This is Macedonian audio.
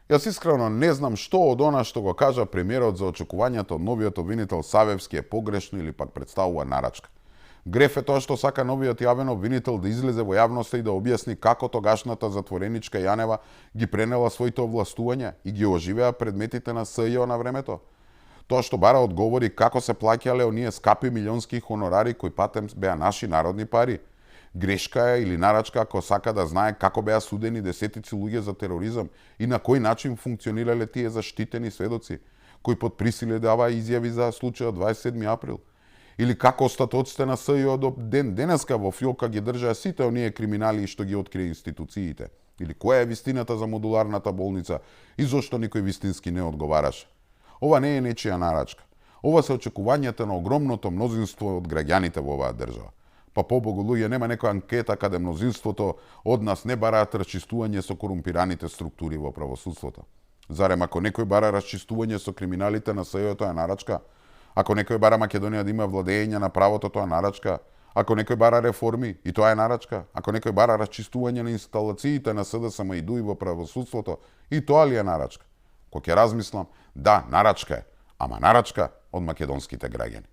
Јас искрено не знам што од она што го кажа премиерот за очекувањето од новиот обвинител Савевски е погрешно или пак представува нарачка. Греф е тоа што сака новиот јавен обвинител да излезе во јавноста и да објасни како тогашната затвореничка Јанева ги пренела своите овластувања и ги оживеа предметите на СЈО на времето. Тоа што бара одговори како се плаќале оние скапи милионски хонорари кои патем беа наши народни пари. Грешка е или нарачка ако сака да знае како беа судени десетици луѓе за тероризам и на кој начин функционирале тие заштитени сведоци, кои под присиле даваа изјави за случајот 27 април. Или како остатоците на СЈО до ден денеска во фиолка ги држаа сите оние криминали што ги открие институциите. Или која е вистината за модуларната болница и зошто никој вистински не одговараше. Ова не е нечија нарачка. Ова се очекувањата на огромното мнозинство од граѓаните во оваа држава. Па побогу луѓе, нема некоја анкета каде мнозинството од нас не бараат расчистување со корумпираните структури во правосудството. Зарем ако некој бара расчистување со криминалите на СЈО, тоа е нарачка? Ако некој бара Македонија да има владење на правото, тоа е нарачка? Ако некој бара реформи, и тоа е нарачка? Ако некој бара расчистување на инсталациите на СДСМ и ДУИ во правосудството, и тоа ли е нарачка? Кога ќе размислам, да, нарачка е, ама нарачка од македонските граѓани.